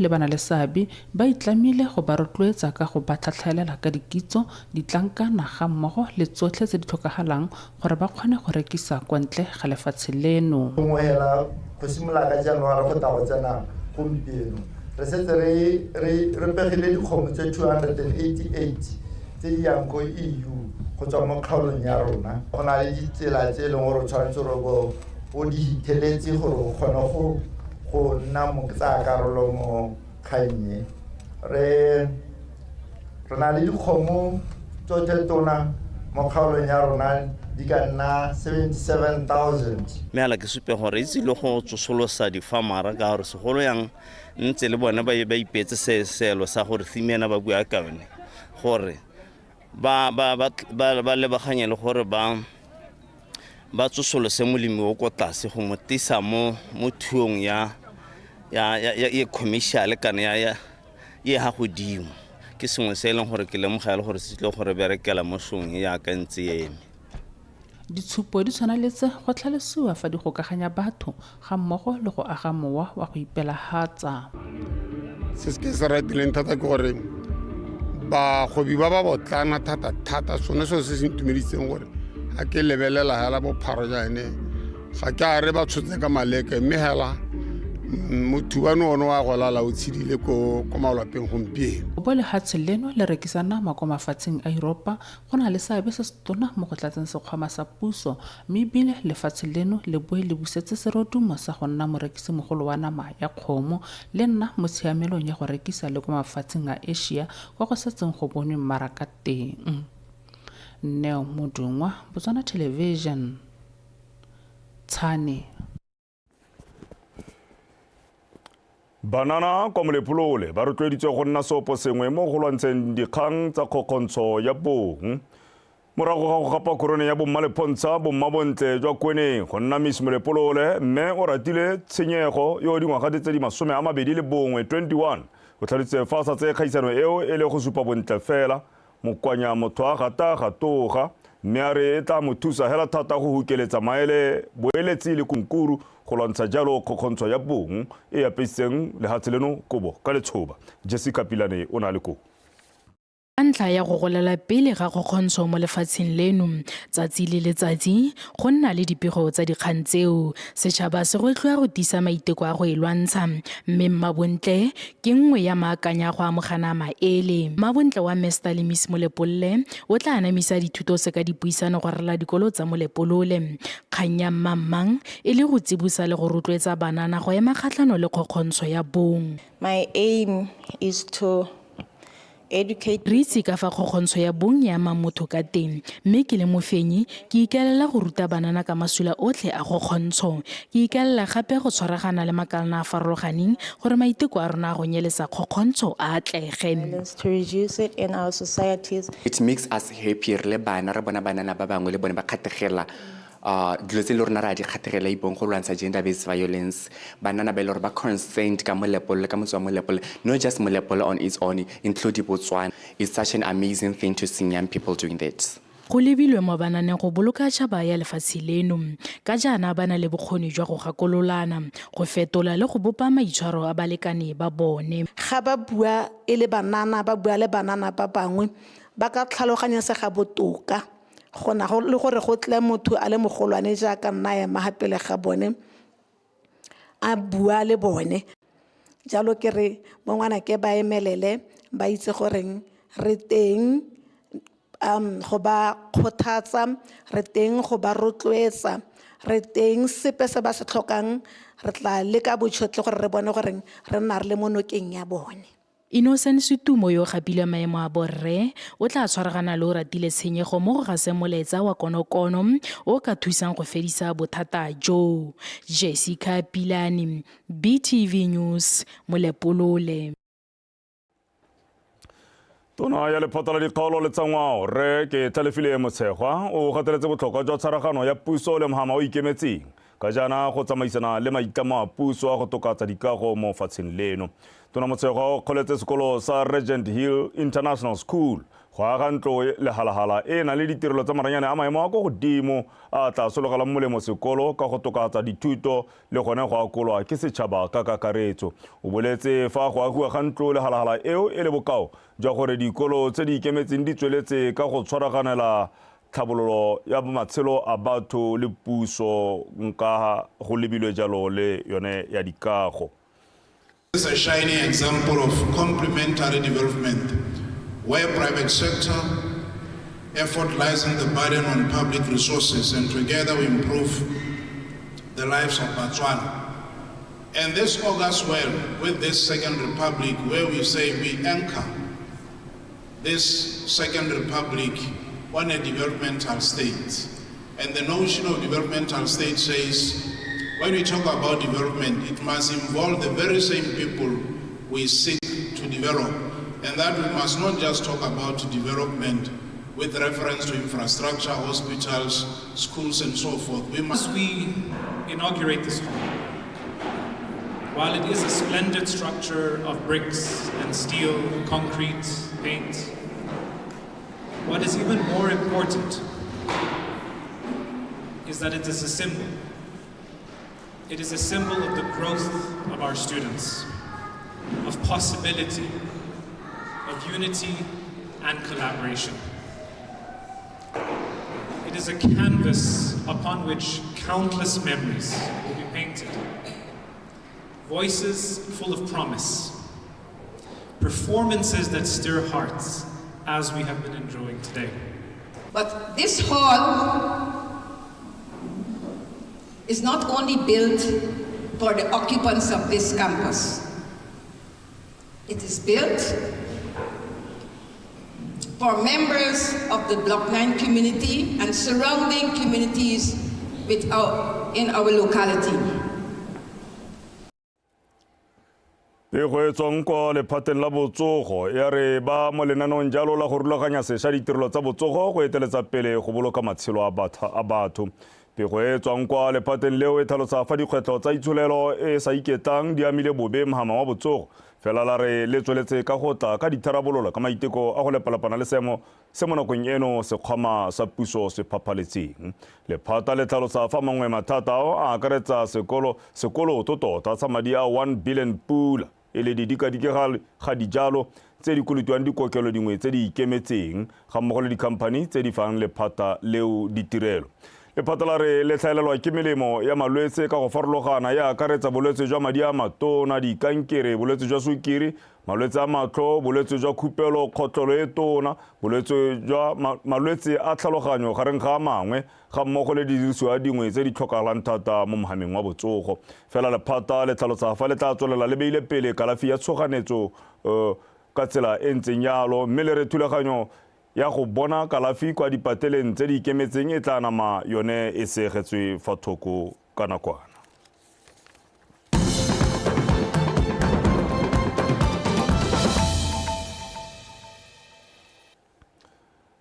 le banaleseabe ba itlamile go ba rotloetsa ka go ba tlhatlhelela ka dikitso, ditlankana ga mmogo le tsotlhe tse di tlhokagalang gore ba kgone go rekisa kwa ntle ga lefatshe leno. Gongwe hela go simolola ka January go tla go tsena gompieno re setse re re re pegile dikgomo tse 288 tse di yang ko EU go tswa mo kgaolong ya rona. Go na le ditsela tse e leng gore o tshwanetse gore bo o di hitheletse gore o kgone go go nna mo tsaya karolo mo kgannye. Re re na le dikgomo tsotlhe tona mo kgaolong ya rona di ka nna 77,000. Mme ala ke supe gore itse le go tsosolosa difamara ka gore segolo yang ntse le bone ba ba ipeetse se seelo sa gore theme ena ba bua ka yone gore ba ba ba ba lebaganye le gore ba ba tsosolose molemi o ko tlase go mo tisa mo mo thuong ya ya ya ya commercial kana ya ya e ga godimo ke sengwe se e leng gore ke lemoga e le gore se tlile gore berekela mo shong e yaka ntse eme. Ditshupo di tshwana le tse go tlhalosiwa fa di gokaganya batho ga mmogo le go aga mowa wa go ipelahatsa. Se se ke se ratileng thata ke gore bagwebi ba ba botlana thata thata sone seo se se ntumeditseng gore ga ke lebelela hela bopharo jaane ga ke a re ba tshotse ka maleke mme hela mothubane one wa go lala o tshedile ko ko malwapeng gompieno. Bo lehatshe leno le rekisa nama kwa mafatsheng a Yuropa go na le seabe se setona mo go tlatseng sekgwama sa puso mme ebile lefatshe leno le boe le busetse serodumo sa go nna morekisimogolo wa nama ya kgomo le nna mo tshiamelong ya go rekisa le kwa mafatsheng a Asia kwa go setseng go bonwe mmaraka teng. Neo Modungwa, Botswana Television, Tshane. Banana kwa Molepolole ba rotloeditswe go nna seopo sengwe mo go lwantsheng dikgang tsa kgokgontsho ya bong. Morago ga go gapa korone ya bomma lephontsha bomma bontle jwa Kweneng go nna Miss Molepolole, mme o ratile tshenyego yo o dingwaga di tse di 21, 21, o tlhalositse fa a sa tseye kgaisano eo e le go supa bontle fela, Mokwanya motho a gata gatoga, mme a re e tla mo thusa hela thata go hukeletsa maele, boeletsi le kunkuru go lwantsha jalo kgokgontsho ya bong e apeisitseng lehatshe leno kobo ka letshoba. Jessica Pilane o ne a le koo. Ka ntlha ya go golela pele ga kgokgontsho mo lefatsheng leno, tsatsi le letsatsi go nna le dipego tsa dikgang tseo. Setšhaba se gwetlhiwa go tiisa maiteko a go e lwantsha, mme Mmabontle ke nngwe ya maakanya go amogana maele. Mmabontle wa Mister le Miss Molepolole o tla anamisa dithuto tse ka dipuisano go ralala dikolo tsa Molepolole. Kgang ya Mmammang e le go tsibosa le go rotloetsa banana go ema kgatlhano le kgokgontsho ya bong. My aim is to educate. Re itse ka fa kgokgontsho ya bong e amang motho ka teng, mme ke le mofenyi, ke ikaelela go ruta banana ka masula otlhe a kgokgontsho. Ke ikaelela gape go tshwaragana le makalana a farologaneng gore maiteko a rona a go nyeletsa kgokgontsho a atlege. Violence to reduce it in our societies. It makes us happy re le bana re bona banana ba bangwe le bone ba kgathegela dilo tse le rona re a di kgathegela ibong go lwantsha gender based violence, banana ba e le gore ba concerned ka Molepolole, ka motse wa Molepolole, not just Molepolole on its own, include Botswana. It's such an amazing thing to see young people doing that. Go lebilwe mo bananeng go boloka tšhaba ya lefatshe leno ka jaana ba na le bokgoni jwa go gakololana, go fetola le go bopa maitshwaro a balekane ba bone. Ga ba bua e le banana, ba bua le banana ba bangwe, ba ka tlhaloganyesega botoka go na le gore go tle motho a le mogolwane jaaka nna a ema ga pele ga bone a bua le bone. Jalo ke re bo ngwanake ba emelele ba itse goreng re teng go ba kgothatsa, re teng go ba rotloetsa, re teng sepe se ba se tlhokang re tla leka bojotlhe gore re bone goreng re nna re le mo nokeng ya bone. Innocent Setumo yo o gapilwe maemo a borre o tla tshwaragana le Oratile Tshenyego mo go gaseng molaetsa wa konokono o o ka thusang go fedisa bothata jo. Jessica Pilane, BTV News, Molepolole. Tona ya Lephata la Dikgaolo le tsa Ngwao, Rre Ketlhalefile Motshegwa, o gateletse botlhokwa jwa tshwaragano ya puso le mhama o ikemetseng. Ka jaana go tsamaisana le maitlamo a puso a go tokatsa dikago mo fatsheng leno. Tona Motshegwa o kgoletse sekolo sa Regent Hill International School go aga ntlo lehalahala e e nang le ditirelo tsa maranyane a maemo a kwa godimo a a tla sologelang molemo sekolo ka go tokafatsa dithuto le gone go akolwa ke setšhaba ka kakaretso. O boletse fa go agiwa ga ntlo lehalahala eo e le bokao jwa gore dikolo tse di ikemetseng di tsweletse ka go tshwaraganela tlhabololo ya matshelo a batho le puso nka go lebilwe jalo le yone ya dikago. This is a shining example of complementary development where private sector effort lies in the burden on public resources and together we improve the lives of Botswana. And this augurs well with this Second Republic where we say we anchor this Second Republic on a developmental state. And the notion of developmental state says when we talk about development, it must involve the very same people we seek to develop. And that we must not just talk about development with reference to infrastructure, hospitals, schools, and so forth. We must. As we inaugurate this hall, while it is a splendid structure of bricks and steel, concrete, paint, what is even more important is that it is a symbol. It is a symbol of the growth of our students, of possibility, of unity and collaboration. It is a canvas upon which countless memories will be painted. Voices full of promise, performances that stir hearts, as we have been enjoying today. But this hall is not only built for the occupants of this campus. It is built for members of the Block 9 community and surrounding communities in our locality. Pego e tswang kwa lephateng la botsogo ya re ba mo lenaneong jalo la go rulaganya sešwa ditirelo tsa botsogo go eteletsa pele go boloka matshelo a batho. Pego e tswang kwa lephateng leo e tlhalosa fa dikgwetlho tsa itsholelo e sa iketlang di amile bobe mhama wa botsogo. Fela la re le tsweletse ka go tla ka ditharabololo ka maiteko a go lepalepana le seemo se mo nakong eno sekgwama sa puso se phaphaletseng. Lephata le tlhalosa fa mangwe mathata ao a akaretsa sekoloto tota sa madi a 1 billion pula e le didikadike ga dijalo tse di kolotiwang dikokelo dingwe tse di ikemetseng ga mmogo le dikhamphani tse di fang lephata leo ditirelo. Lephata la re le tlhaelelwa ke melemo ya malwetse ka go farologana ya akaretsa bolwetse jwa madi a matona, dikankere, bolwetse jwa sukiri, malwetse a matlho, bolwetse jwa khupelo, kgotlelo e tona, bolwetse jwa malwetse a tlhaloganyo gareng ga a mangwe, ga mmogo le didirisiwa dingwe tse di tlhokagalang thata mo mohameng wa botsogo. Fela lephata le tlhalosa fa le tla tswelela le beile pele kalafi ya tshoganetso ka tsela e ntseng jalo, mme le re thulaganyo ya go bona kalafi kwa dipateleng tse di ikemetseng e tla nama yone e segetswe fa thoko ka nakwana.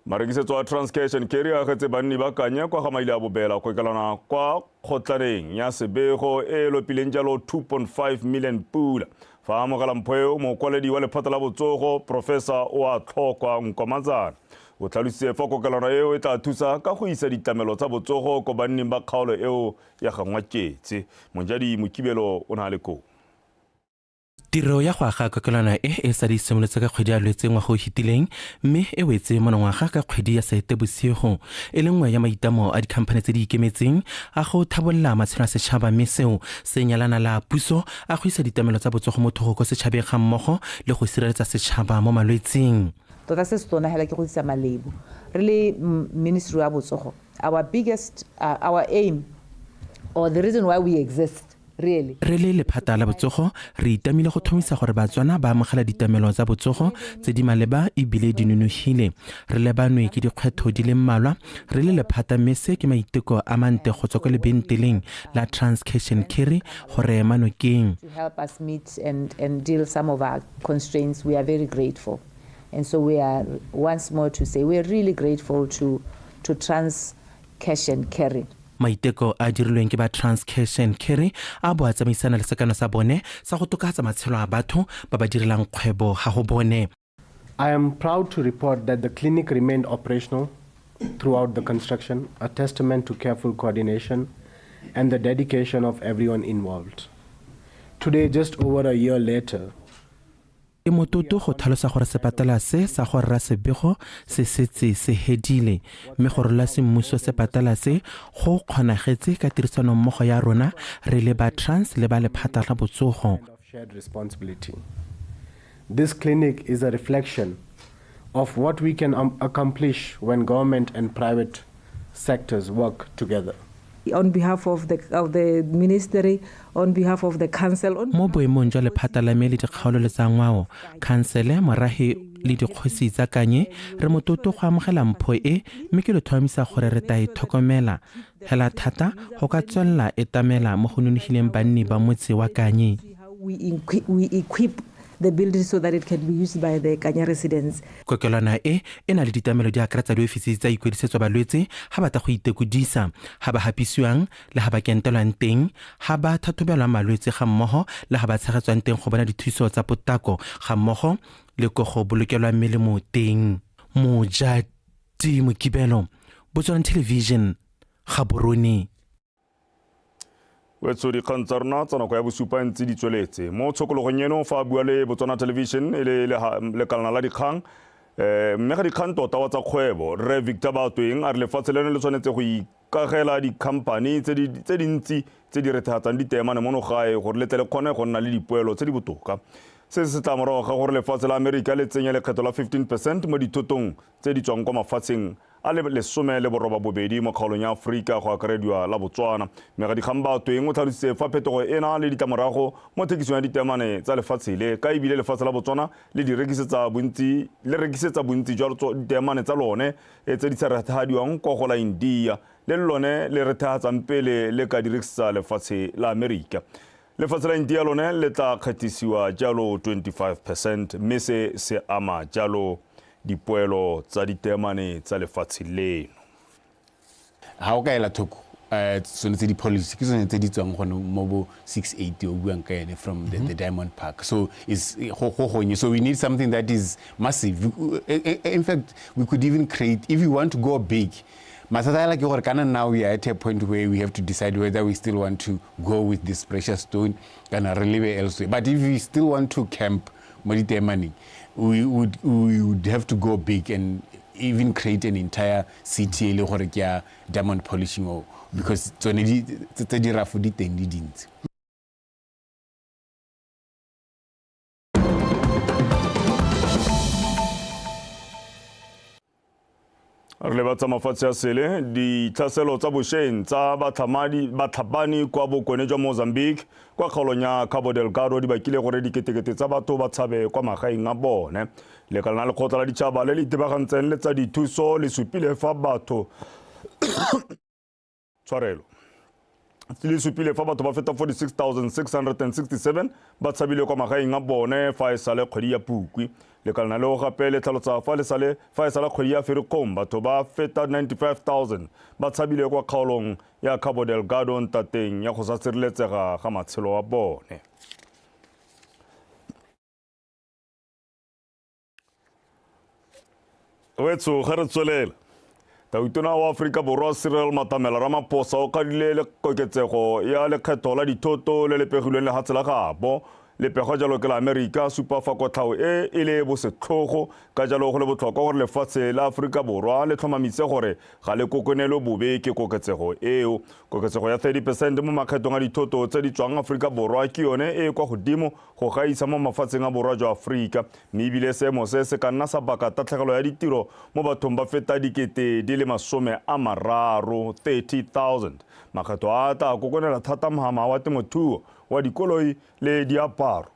Marekisetso a Transcash and Carry a agetse banni ba Kanye kwa ga Maile a Bobela go ekelana kwa kgotlaneng ya Sebego e e lopileng jalo 2.5 million pula. Fa a amogela mpho eo, mokwaledi wa lephata la botsogo, Professor Oatlhokwa Nkomatsana, o tlhalositse fa kokelano eo e tla thusa ka go isa ditlamelo tsa botsogo ko banning ba kgaolo eo ya Gangwaketse. Mojadi Mokibelo o ne a le koo. Tiro ya go aga kokelwana e e sa di simolotse ka kgwedi ya Lwetse ngwaga o fetileng mme e wetse monongwaga ka kgwedi ya Seetebosigo e le nngwe ya maitlamo a dikhamphane tse di ikemetseng a go thabolola matshelo a setšhaba mme seo se nyalana la puso a go isa ditlamelo tsa botsogo mo thoko ko setšhabeng ga mmogo le go sireletsa setšhaba mo malwetseng. Tota se se tona hela ke go tlisa malebo. Re le Ministry wa Botsogo, our biggest, our aim or the reason why we exist really. Re le lephata la botsogo, re itamile go tlhomisa gore Batswana ba amogela ditlamelo tsa botsogo tse di maleba e bile di nonogile. Re lebanwe ke dikgwetlho di le mmalwa re le lephata mme se ke maiteko a mantle go tswa kwa lebenteleng la Trans Cash and Carry go re ema nokeng. To help us meet and deal some of our constraints, we are very grateful. And so we are once more to say we are really grateful to Trans Cash and Carry. Maiteko a dirilweng ke ba Trans Cash and Carry a bo a tsamaisana le sekano sa bone sa go tokafatsa matshelo a batho ba ba direlang kgwebo ga go bone. I am proud to report that the clinic remained operational throughout the construction, a testament to careful coordination and the dedication of everyone involved. Today, just over a year later, Ke mototo go tlhalosa gore sepatela se sa go rra sebego se setse se hedile, mme go rola semmuso sepatela se go kgonagetse ka tirisanommogo ya rona re le ba Trans le ba Lephata la Botsogo. Shared responsibility. This clinic is a reflection of what we can um, accomplish when government and private sectors work together. On behalf of the, of the ministry, on behalf of the council. On Mo boemong jwa lephata la me le dikgaolo le tsa ngwao, khansele, morahe le dikgosi tsa Kanye, re motlotlo go amogela mpho e mme ke lo tlhomamisa gore re tla e tlhokomela hela thata go ka tswelela e tamela mo go nonogileng banni ba motse wa Kanye. We equip the building so that it can be used by the Kanye residents. Kokelwana e e na le ditlamelo di akaretsa diofisi tsa ikwadisetso balwetse ga batla go itekodisa, ga ba hapisiwang le ga ba kentelwang teng, ga ba thathobelwang malwetse ga mmogo le ga ba tshegetswang teng go bona dithuso tsa potlako ga mmogo le ko go bolokelwang melemo teng. Mojati Mokibelo, Botswana Television, Gaborone. Wetso dikgang tsa rona tsa nako ya bosupa ntse di tsweletse mo tshokologong eno fa a bua le Botswana Television e le lekalana la dikgang um mme ga dikgang tota wa tsa kgwebo Rre Victor Batweng a re lefatshe leno le tshwanetse go ikagela dikhamphani tse dintsi tse di rethegatsang diteemane mono gae gore le tle le kgone go nna le dipoelo tse di botoka. Se se tla morago ga gore lefatshe la Amerika le tsenye lekgetho la 15 percent mo dithotong tse di tswang kwa mafatsheng a le 18 mo kgaolong ya Aforika go akarediwa la Botswana. Mmegadikgang Batweng o tlhalositse fa phetogo ena le ditlamorago mo thekisong ya diteemane tsa lefatshe le, ka ebile lefatshe la Botswana le di rekisetsa bontsi le rekisetsa bontsi jwa diteemane tsa lone tse di sa rethahadiwang kwa go la India, le le lone le rethehatsang pele le ka di rekisetsa lefatshe la Amerika. Lefatshe la India lone le tla kgethisiwa jalo 25 percent mme se se ama jalo dipoelo tsa diteemane tsa lefatshe leno. Ga o ka ela thoko um tsone tse di-policy ke tsone tse di tswang gone mo bo 680 o buang ka ene from the, the diamond park so is go go gonye so we need something that is massive in fact we could even create if you want to go big mathata ala ke gore kana now we are at a point where we have to decide whether we still want to go with this precious stone kana re lebe elsewhere but if we still want to camp mo diteemaneng we would, we would have to go big and even create an entire city e le gore ke ya diamond polishing or because tsone tse di rafo di teng di dintsi. Re leba tsa mafatshe a sele ditlhaselo tsa bosheng tsa batlhabani kwa bokone jwa Mozambique kwa kgaolong ya Cabo Delgado di bakile gore diketekete tsa batho ba tshabe kwa magaeng a bone. Lekalana lekgotla la ditšhaba le le itebagantseng le tsa dithuso le supile fa batho tshwarelo le supile fa batho ba feta 46,667 ba tshabile kwa magaeng a bone fa e sale kgwedi ya Phukwi. Lekalana leo gape le tlhalosa fa le sale fa e sala kgwedi ya Ferikgong batho ba feta 95,000 ba tshabile kwa kgaolong ya Cabo Delgado ntateng ya go sa sireletsega ga matshelo a bone. Wetso ga re tswelela. Tautona wa Aforika Borwa Cyril Matamela Ramaphosa o kgadile le koketsego ya lekgetho la dithoto le le pegilweng lehatshe la gabo le pegwa jalo ke la Amerika supa fa kotlhao e e le bosetlhogo ka jalo go le botlhokwa gore lefatshe la Aforika Borwa le tlhomamise gore ga le kokonelwe bobe ke koketsego eo. Koketsego ya 30 percent mo makgethong a dithoto tse di tswang Aforika Borwa ke yone e e kwa godimo go gaisa mo mafatsheng a borwa jwa Aforika mme ebile seemo se se ka nna sa baka tatlhegelo ya ditiro mo bathong ba feta dikete di le 30, 30,000. Makgetho a a tla kokonela thata mhama wa temothuo, wa dikoloi le diaparo.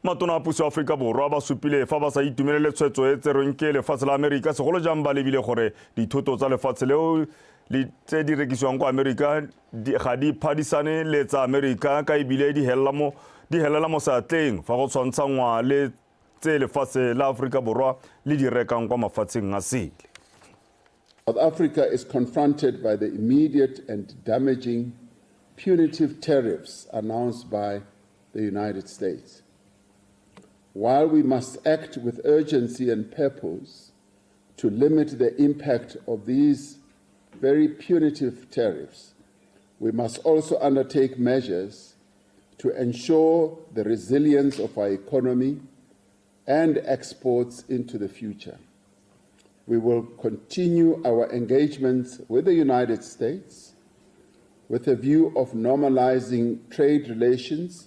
Matona a puso ya Aforika Borwa ba supile fa ba sa itumelele tshwetso e tserweng ke lefatshe la Amerika segolo jang ba lebile gore dithoto tsa lefatshe leo le tse di rekisiwang kwa Amerika ga di phadisane le tsa Amerika ka ebile di helela mo di helela mo seatleng fa go tshwantshanngwa le tse lefatshe la Aforika Borwa le di rekang kwa mafatsheng a sele. South Africa is confronted by the immediate and damaging punitive tariffs announced by the United States. While we must act with urgency and purpose to limit the impact of these very punitive tariffs, we must also undertake measures to ensure the resilience of our economy and exports into the future. We will continue our engagements with the United States with a view of normalizing trade relations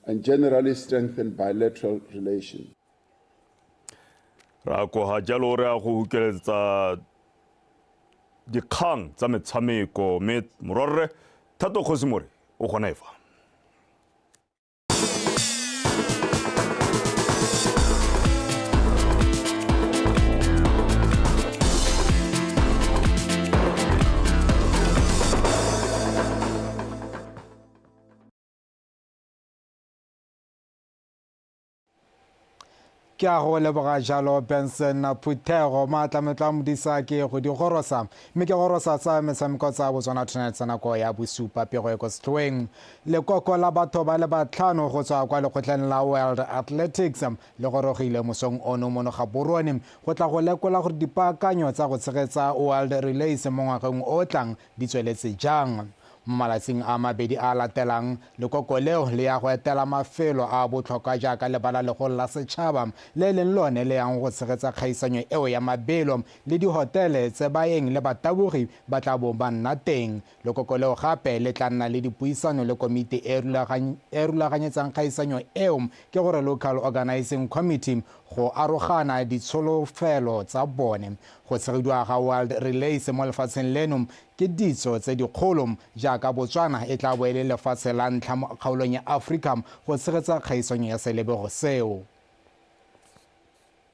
and generally strengthen bilateral relations. Ra koga jalo re ya go hukeletsa dikgang tsa metshameko mme morwarre Thato Kgosimore o gona e fa. Ke a go leboga jalo Benson Phuthego. Maatlametlo a modisa ke go di gorosa mme ke gorosa tsa metshameko tsa Botswana Tonight tsa nako ya bosupa pego e ko setlhoeng. Lekoko la batho ba le batlhano go tswa kwa lekgotleng la World Athletics le gorogile mosong ono mono Gaborone go tla go lekola gore dipaakanyo tsa go tshegetsa World Relays mo ngwageng o tlang di tsweletse jang. Mo malatsing a mabedi a a latelang, lekoko leo le ya go etela mafelo a a botlhokwa jaaka Lebala Legolo la Setšhaba, le e leng lone le yang go tshegetsa kgaisanyo eo ya mabelo, le dihotele tse baeng le batabogi ba tla bong ba nna teng. Lekoko leo gape le tla nna le dipuisano le komiti e e rulaganyetsang kgaisanyo eo, ke gore Local Organising Committee, go arogana ditsholofelo tsa bone. Go tshegediwa ga World Relays mo lefatsheng leno ke ditso tse dikgolo, jaaka Botswana e tla bo e le lefatshe la ntlha mo kgaolong ya Afrika go tshegetsa kgaisanyo ya selebego seo.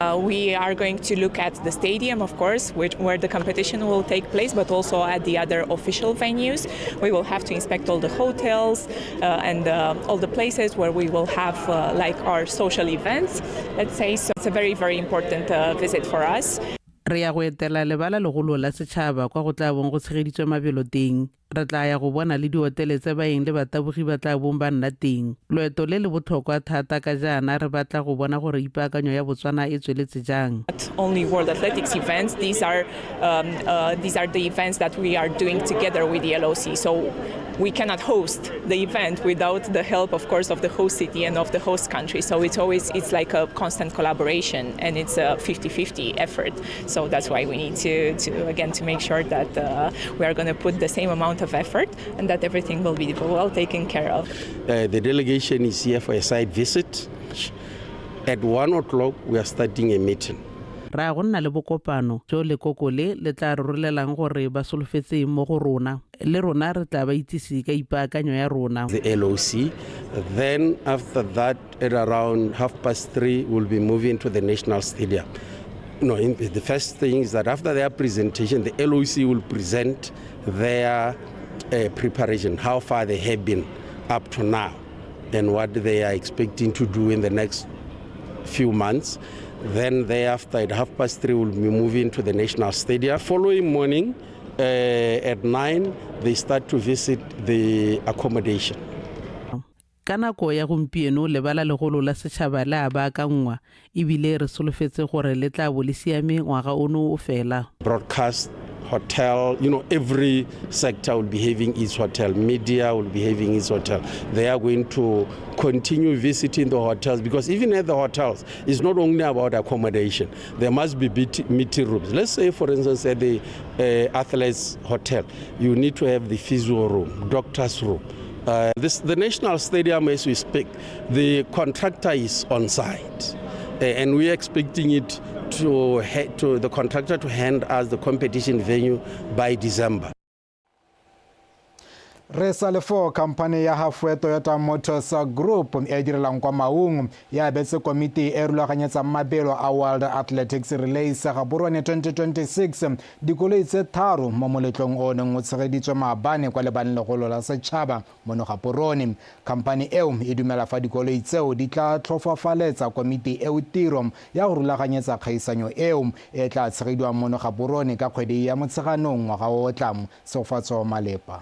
We are going to look at the stadium, of course, which, where the competition will take place, but also at the other official venues. We will have to inspect all the hotels and all the places where we will have like our social events, let's say. So it's a very, very important visit for us. Re ya go etela lebala legolo la setšhaba kwa go tla bong go tshegeditswe mabelo teng. Re tla ya go bona le diotele tse baeng le batabogi ba tla bong ba nna teng. Loeto le le botlhokwa thata ka jaana re batla go bona gore ipaakanyo ya Botswana e tsweletse jang. Not only World Athletics events, these are the events that we are doing together with the LOC. So we cannot host the event without the help, of course, of the host city and of the host country. So it's always, it's like a constant collaboration, and it's a 50-50 effort. So that's why we need to again, to make sure that we are going to put the same amount of effort and that everything will be well taken care of. The delegation is here for a site visit. At 1 o'clock, we are starting a meeting. Ra go nna le bokopano jo lekoko le le tla re rolelang gore ba solofetseng mo go rona, le rona re tla ba itsise ka ipaakanyo ya rona. The LOC. Then after that, at around 3:30, we'll be moving to the National Stadium. No, the first thing is that after their presentation, the LOC will present their preparation, how far they have been up to now, and what they are expecting to do in the next few months. Then thereafter, at 3:30, we'll be moving to the National Stadium. Following morning, at 9, they start to visit the accommodation. Ka nako ya gompieno lebala legolo la setšhaba le a baakangwa ebile re solofetse gore le tla bo le siame ngwaga ono o fela. Broadcast, hotel, every sector will be having its hotel, media will be having its hotel. They are going to continue visiting the hotels because even at the hotels, it's not only about accommodation. There must be meeting rooms. Let's say, for instance, at the athletes hotel, you need to have the physio room, doctor's room. The National Stadium, as we speak, the contractor is on site, and we are expecting it to the contractor to hand us the competition venue by December. Re sa le foo, khamphane ya Halfway Toyota Motors Group e e direlang kwa Maung e abetse komiti e e rulaganyetsang mabelo a World Athletics Relays Gaborone 2026 dikoloi tse tharo mo moletlong o o neng o tshegeditswe maabane kwa lebaleng legolo la setšhaba mono Gaborone. Khamphane eo e dumela fa dikoloi tseo di tla tlhofofaletsa komiti eo tiro ya go rulaganyetsa kgaisanyo eo e tla tshegediwang mono Gaborone ka kgwedi ya Motsheganong ngwaga o o tlang. Tshegofatso Malepa.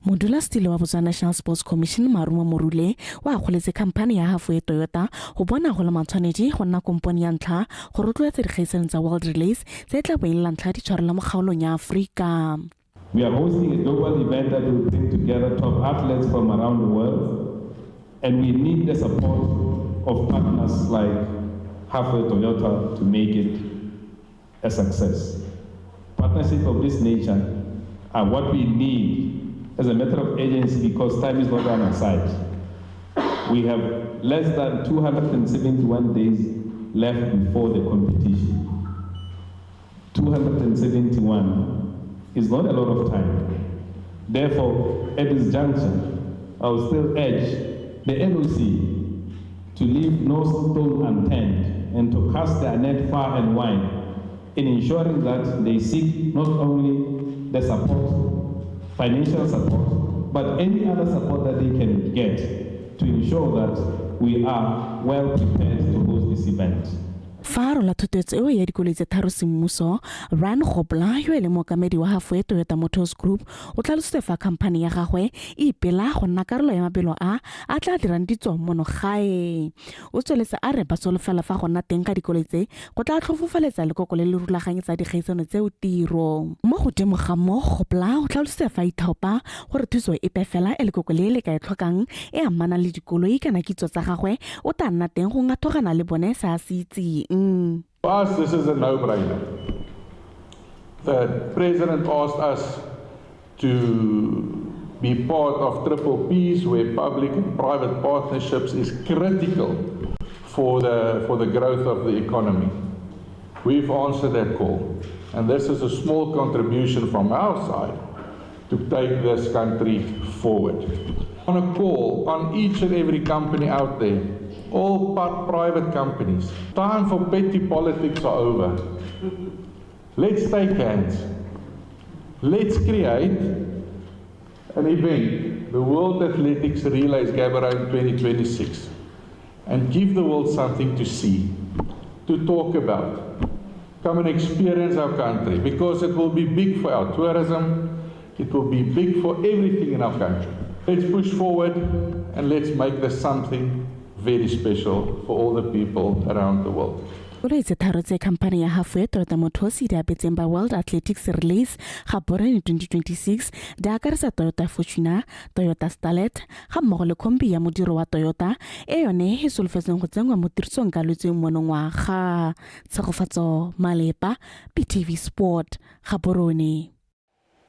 Modulasetilo wa Botswana National Sports Commission Marumo Morule o akgoletse khamphane ya Halfway Toyota go bona go le matshwanedi go nna kompone ya ntlha go rotloetsa dikgaisano tsa World Relays tse e tla bo e le la ntlha di tshwarelwa mo kgaolong ya Aforika. We are hosting a global event that will bring together top athletes from around the world, and we need the support of partners like Halfway Toyota to make it a success. Partnership of this nature are what we need as a matter of urgency because time is not on our side. We have less than 271 days left before the competition. 271 is not a lot of time. Therefore, at this juncture, I will still urge the LOC to leave no stone unturned and to cast their net far and wide in ensuring that they seek not only the support, financial support, but any other support that they can get to ensure that we are well prepared to host this event. Fa a rola thotloetso eo ya dikoloi tse tharo semmuso, Ryan Gobler yo e leng mookamedi wa hafo ya Toyota Motors Group o tlhalositse fa khamphane ya gagwe e ipela go nna karolo ya mabelo a a tla dirang ditso mono gae. O tsweletse a re ba solofela fa go nna teng ga dikoloi tse go tla tlhofofaletsa lekoko le le rulaganyetsa dikgaisano tseo tiro. Mo godimo ga moo, Gopla o tlhalositse fa a ithaopa gore thuso epe fela e lekoko le le ka e tlhokang e amanang le dikoloi kana kitso tsa gagwe o tla nna teng go ngathogana le bone se a se itseng. For us, this is a no-brainer. The president asked us to be part of triple P's, where public and private partnerships is critical for the, for the growth of the economy. We've answered that call. And this is a small contribution from our side to take this country forward. On a call on each and every company out there, all but private companies, time for petty politics are over. Let's take hands. Let's create an event, the World Athletics Relays Gaborone 2026, and give the world something to see, to talk about. Come and experience our country because it will be big for our tourism, it will be big for everything in our country. Let's push forward and let's make this something very special for all the people around the world. Dikoloi tse tharo tse khamphane ya Halfway Toyota Motors e di abetseng ba World Athletics Relays Gaborone 2026 di akaretsa Toyota Fortuner, Toyota Starlet ga mmogo le khombi ya modiro wa Toyota e yone e solofetsweng go tsenngwa mo tirisong ka Lwetse monongwaga. Tshegofatso Malepa, BTV Sport, Gaborone.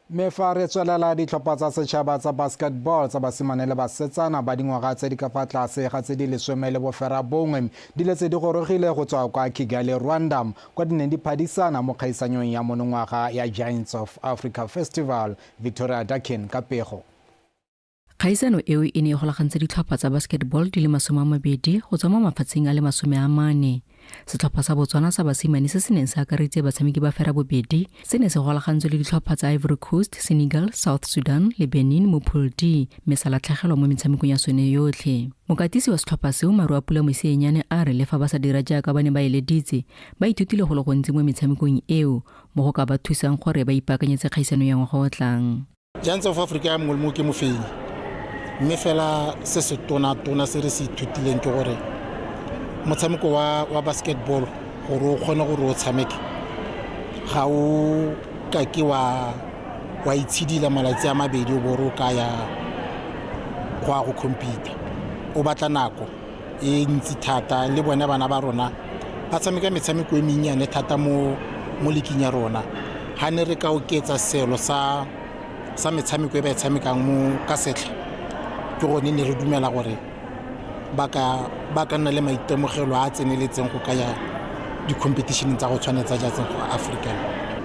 Mme fa re tswelela, ditlhopha tsa setšhaba tsa basketball tsa basimane le basetsana ba dingwaga tse di ka fa tlase ga tse di 19 di letse di gorogile go tswa kwa Kigali, Rwanda, kwa di neng di phadisana mo kgaisanyong ya monongwaga ya Giants of Africa Festival. Victoria Dakin ka pego. Kgaisano eo e ne e golagantse ditlhopha tsa basketball di le 20 go tswa mo mafatsheng a le 40. Setlhopha sa Botswana sa basimane se se neng se akareditse batshameki ba ferabobedi se ne se golagantswe le ditlhopha tsa Ivory Coast, Senegal, South Sudan le Benin mo Pool D mme sa latlhegelwa mo metshamekong ya sone yotlhe. Mokatisi wa setlhopha seo Maruapula Mosienyane a re le fa ba sa dira jaaka ba ne ba eleditse, ba ithutile go le gontsi mo metshamekong eo mo go ka ba thusang gore ba ipaakanyetse kgaisano ya ngwaga o tlang. Giants of Africa ya mongwe le mongwe ke mofenyi mme fela se se tona-tona se re se ithutileng ke gore motshameko wa, wa basketball gore o kgone gore o tshameke ga o kake wa wa itshidila malatsi a mabedi o bo re o ka ya go ya go compete o batla nako e ntsi thata le bone bana ba rona ba tshameka metshameko e mennyane thata mo mo liking ya rona ga ne re ka oketsa selo sa sa metshameko e ba e tshamekang mo ka setlha ke gone ne re dumela gore ba ka ba ka nna le maitemogelo a a tseneletseng go ka ya di-competitioneng tsa go tshwana tsa jatseng go African.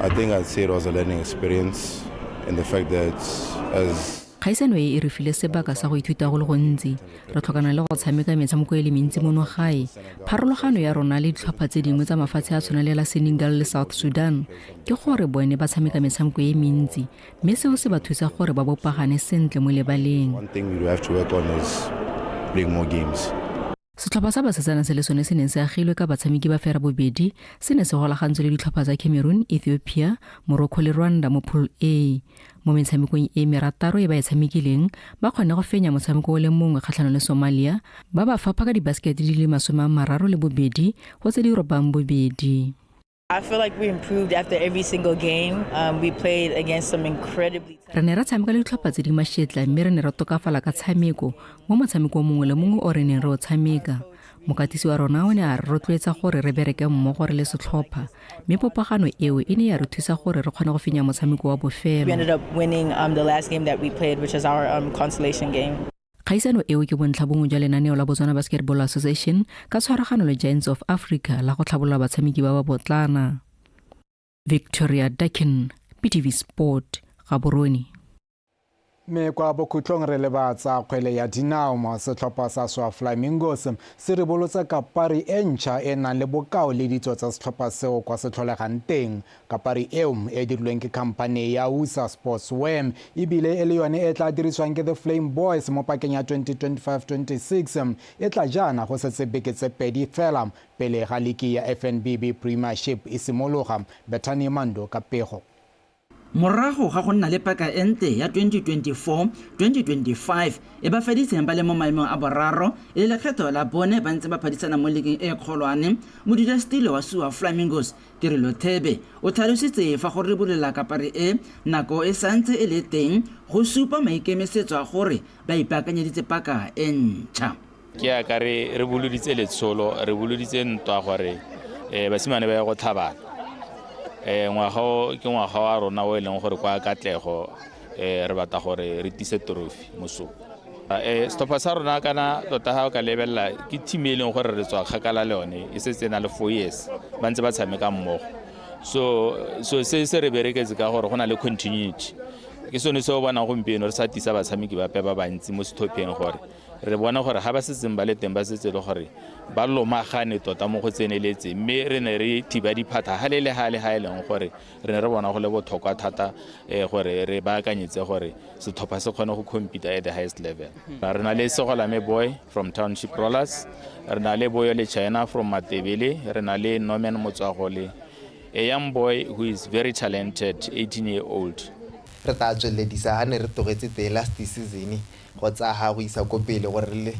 I think I'd say it was a learning experience in the fact that as Kgaisano e e re file sebaka sa go ithuta go le gontsi. Re tlhokana le go tshameka metshameko e le mentsi mono gae. Pharologano ya rona le ditlhopha tse dingwe tsa mafatshe a tshwana le la Senegal le South Sudan ke gore bone ba tshameka metshameko e mentsi mme seo se ba thusa gore ba bopagane sentle mo lebaleng. One thing we have to work on is playing more games. Setlhopha sa basetsana se le sone se neng se agilwe ka batshameki ba fera bobedi se ne se golagantswe le ditlhopha tsa Cameroon, Ethiopia, Morocco le Rwanda mo Pool A. Mo metshamekong e merataro e ba e tshamekileng, ba kgonne go fenya motshameko o le mongwe kgatlhanong le Somalia, ba ba fapha ka dibasekete di le 32 go tse di 82. I feel like we improved after every single game. We played against some incredibly Re ne ra tshameka le ditlhopha tse di mashetla mme re ne ra tokafala ka tshameko mo motshamekong mongwe le mongwe o re neng re o tshameka. Mokatisi wa rona o ne a re rotloetsa gore re bereke mmogo re le setlhopha mme popagano eo e ne ya re thusa gore re kgone go fenya motshameko wa We bofelo. ended up winning the last game that we played, which is our consolation game. Kgaisano eo ke bontlha bongwe jwa lenaneo la Botswana Basketball Association ka tshwaragano le Giants of Africa la go tlhabolola batshameki ba ba botlana. Victoria Dakin, BTV Sport, Gaborone. Mme kwa bokhutlong re leba tsa kgwele ya dinao mo setlhopha sa Swa Flamingos se ribolotse kapari e ntšha e nang le bokao le ditso tsa setlhopha seo kwa se tlholegang teng. Kapari eo e dirilweng ke khamphane ya USA Sportswear ebile e le yone e tla dirisiwang ke The Flame Boys mo pakeng ya 2025-26 e tla jaana go setse beke tse pedi fela pele ga liki ya FNB Premiership e simologa. Bethany Mando ka pego. Morago ga go nna le paka e ntle ya 2024-2025 e ba feditseng ba le mo maemong a boraro e le lekgetho la bone ba ntse ba phadisana mo liking e kgolwane, modulasetilo wa Sua Flamingos Tirelo Thebe o tlhalositse fa go ribolola kapari e nako e santse e le teng go supa maikemisetso a gore ba ipaakanyeditse paka e ntšha. Ke yaka re re boloditse letsholo, re boloditse ntwa gore basimane ba ye go tlhabana. Ngwaga o ke ngwaga wa rona o e leng gore kwa Katlego re batla gore re tise trophy mosong. Setlhopha sa rona kana tota ga o ka lebelela ke team e leng gore re tswa kgakala le yone, e setse e na le 4 years ba ntse ba tshameka mmogo. So se se re bereketse ka gore go na le continuity. Ke sone se o bonang gompieno re sa tisa batshameki bape ba bantsi mo setlhopheng gore re bona gore ga ba setseng ba le teng ba setse le gore ba lomagane tota mo go tseneletseng, mme re ne re thiba diphatha gale le gale ga e leng gore re ne re bona go le botlhokwa thata gore re baakanyetse gore setlhopha se kgone go compete at the highest level. Re na le Segolame Boy from Township Rollers, re na le Boyo le China from Matebele, re na le Norman Motswagole, a young boy who is very talented, 18-year-old. Re tla tsweledisa ha ne re tlogetse teng last season go tsaya ga go isa ko pele gore le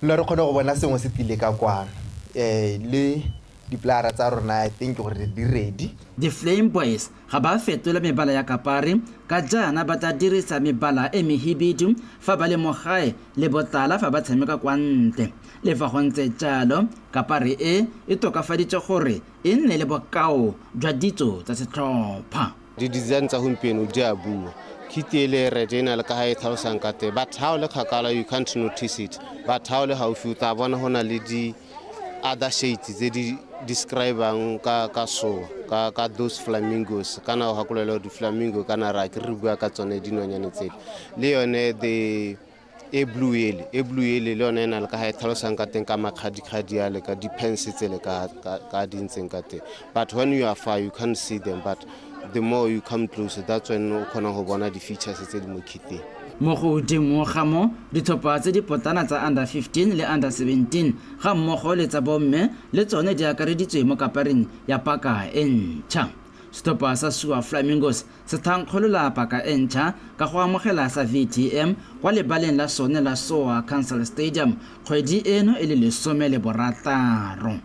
le re kgone go bona sengwe se tlile ka kwano le dipolara tsa rona. I think gore di ready. The Flame Boys ga ba fetola mebala ya kapari ka jaana ba tla dirisa mebala e mehibidu fa ba le mo gae le botala fa ba tshameka kwa ntle. Le fa go ntse jalo, kapari e e tokafaditswe gore e nne le bokao jwa ditso tsa setlhopha. Di-design tsa gompieno di a bua. Kit e le red e na le ka ga e tlhalosang ka teng, but ha o le kgakala you can't notice it, but ha o le gaufi o tla bona go na le di-other shades tse di describang ka so ka those flamingos. Kana o gakolelwa di-flamingo kana ra ke re bua ka tsone dinonyane tsele le yone the e blue ele e blue ele le yone e na le ka ga e tlhalosang ka teng ka makgadikgadi ale ka di-pens tsele ka di ntseng ka teng, but when you are far you can't see them, but the more you come closer, that's when o kgona go bona di-features tse di mo kiteng. Mo godimo ga mo, ditlhopha tse di potlana tsa under 15 le under 17 ga mmogo le tsa bomme le tsone di akareditswe mo kaparing ya paka e ntšha. Setlhopha sa Sua Flamingos se thankgolola paka e ntšha ka go amogela sa VTM kwa lebaleng la sone la Soa Council Stadium kgwedi eno e le 16.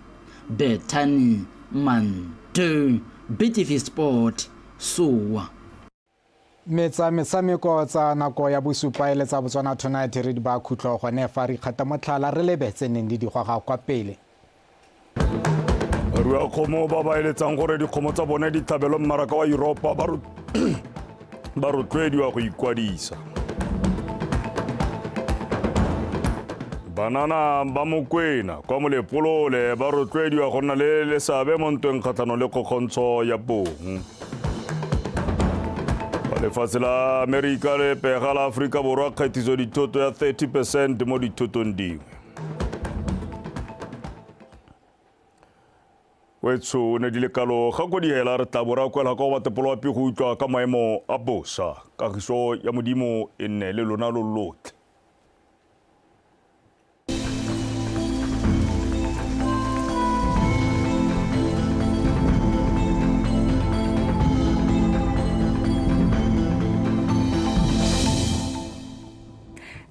Bethany Mantu, BTV Sport, Soa. Metsa metshameko tsa nako ya bosupa e le tsa Botswana Tonight re di ba khutlo gone fa re ikgata motlhala re lebe tse neng di digwaga kwa pele. Rua kgomo ba ba eletsang gore dikgomo tsa bone di tlhabelwe mmaraka wa Europa ba rotloediwa go ikwadisa. Banana ba Mokwena kwa Molepolole ba rotloediwa go nna le seabe mo ntweng kgatlhanong le kgokgontsho ya bong. Lefatshe la Amerika le pega la Aforika Borwa kgethiso dithoto ya 30 percent mo dithotong dingwe. Wetsho o ne di le kalo ga ko dihela re tla bo ra kwela kwa batepoloapi go utlwa ka maemo a bosa. Kagiso ya Modimo e nne le lona lo lotlhe.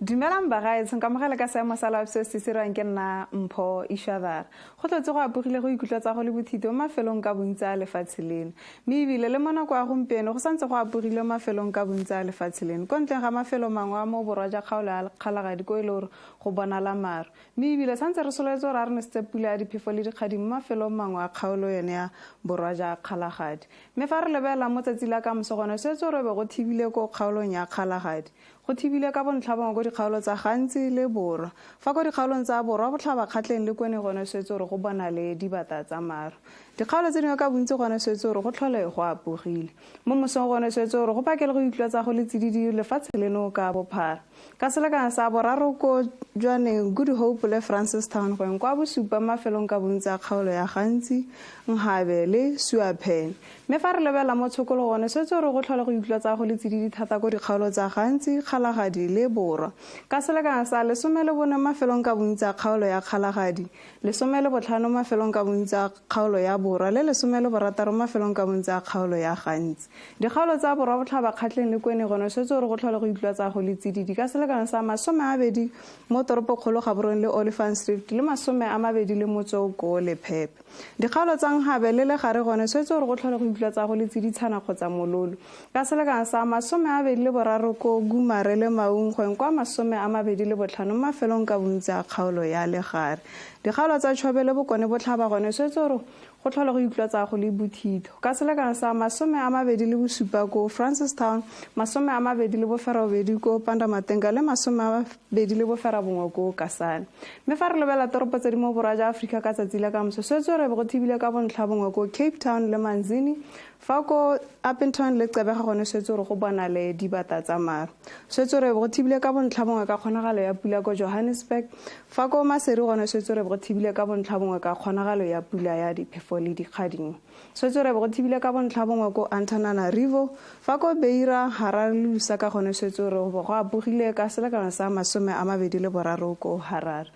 Dumelang bagaetsho, nkamogele ka seemo sa loapi se se sirwang ke nna Mpho Ishadara. Go tlotse go apogile go ikutlwa tsa go le bothito mo mafelong ka bontsi a lefatshe leno. Mme ebile le mo nako ya gompieno go santse go apogile mo mafelong ka bontsi a lefatshe leno. Ko ntleng ga mafelo mangwe a mo borwa ja kgaolo ya Kgalagadi ko e le gore go bonala maru. Mme ebile santse re sololetse gore a re nosetse pula ya diphefo le dikgadimo mo mafelong mangwe a kgaolo yone ya borwa ja Kgalagadi. Mme fa re lebelela mo tsatsi la kamoso gone swetse gore be go thibile ko kgaolong ya Kgalagadi. Go thibile ka bontlha bongwe ko dikgaolo tsa Gantsi le Borwa. Fa ko dikgaolong tsa Borwa, Botlhaba, Kgatleng le Kweneng gone swetse gore go bonale dibata tsa maru. Dikgaolo tse dingwe ka bontsi gone swetse gore go tlhole go apogile. Mo mosong gone swetse gore go phakele go utlwa tsa go le tsididi lefatshe leno ka bophara. Ka selekano sa boraro ko Jwaneng, Good Hope le Francistown go eng kwa bosupa mafelong ka bontsi a kgaolo ya Gantsi, Nhabe le Suaphene. Mme fa re lebelela mo tshokolo gone swetse gore go tlhole go utlwa tsa go le tsididi thata ko dikgaolo tsa Gantsi, Kgalagadi le Borwa. Ka selekano sa 14 mafelong ka bontsi a kgaolo ya Kgalagadi, 15 mafelong ka bontsi a kgaolo ya Borwa le 16 mafelong ka bontsi a kgaolo ya Gantsi. Dikgaolo tsa Borwa, Botlhaba, Kgatleng le Kweneng gone swetse gore go tlhole go utlwa tsa go le tsididi ka selekano sa 20 mo toropokgolo Gaborone le Olifantsdrift le 28 ko Lephepe. Dikgaolo tsa Nhabe le Legare gone swetse gore go tlhole go utlwa tsa go le tsiditshana kgotsa mololo ka selekano sa 23 ko Gumare le Maung go eng kwa 25 mafelong ka bontsi a kgaolo ya Legare. Dikgaolo tsa Chobe le Bokone Botlhaba gone swetse gore go tlhole go utlwa tsa go le bothitho ka selekano sa 27 ko Francistown, 28 ko Pandamatenga le 29 ko Kasane. Mme fa re lebelela toropo tse di mo borwa jwa Aforika ka tsatsi la kamoso, swetse re be go thibile ka bontlha bongwe ko Cape Town le Manzini, fa ko Upington le Gqeberha gone swetse gore go bonale dibata tsa maru. Swetse re be go thibile ka bontlha bongwe ka kgonagalo ya pula ko Johannesburg, fa ko Maseru gone swetse re be go thibile ka bontlha bongwe ka kgonagalo ya pula ya diphefo le dikgadimo. Swetse re be go thibile ka bontlha bongwe ko Antananarivo, fa ko Beira, Harare le Lusaka gone swetse re go apogile ka selekano sa 23 ko Harare.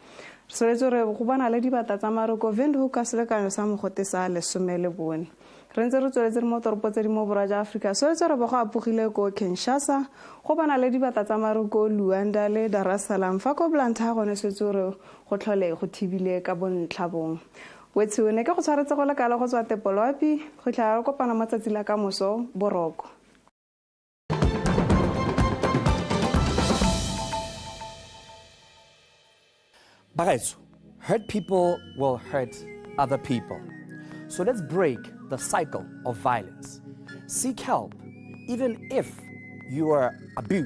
Swetse re go bonale dibata tsa maru ko Windhoek ka selekano sa mogote sa 14. Re ntse re tsweletse re mo toropo tse di mo borwa jwa Aforika, swetse re bo go apogile ko Kinshasa, go bonale dibata tsa maru ko Luanda le Dar es Salaam, fa ko Blantyre gone swetse re go tlhole go thibile ka bontlha bongwe. Wetsho ne ke go tshwaretse go le kalo go tswa Tepoloapi, go tlhela re kopana mo tsatsi la kamoso, boroko. Bagaetsho, hurt people will hurt other people. So let's break the cycle of violence. Seek help, even if you are abused.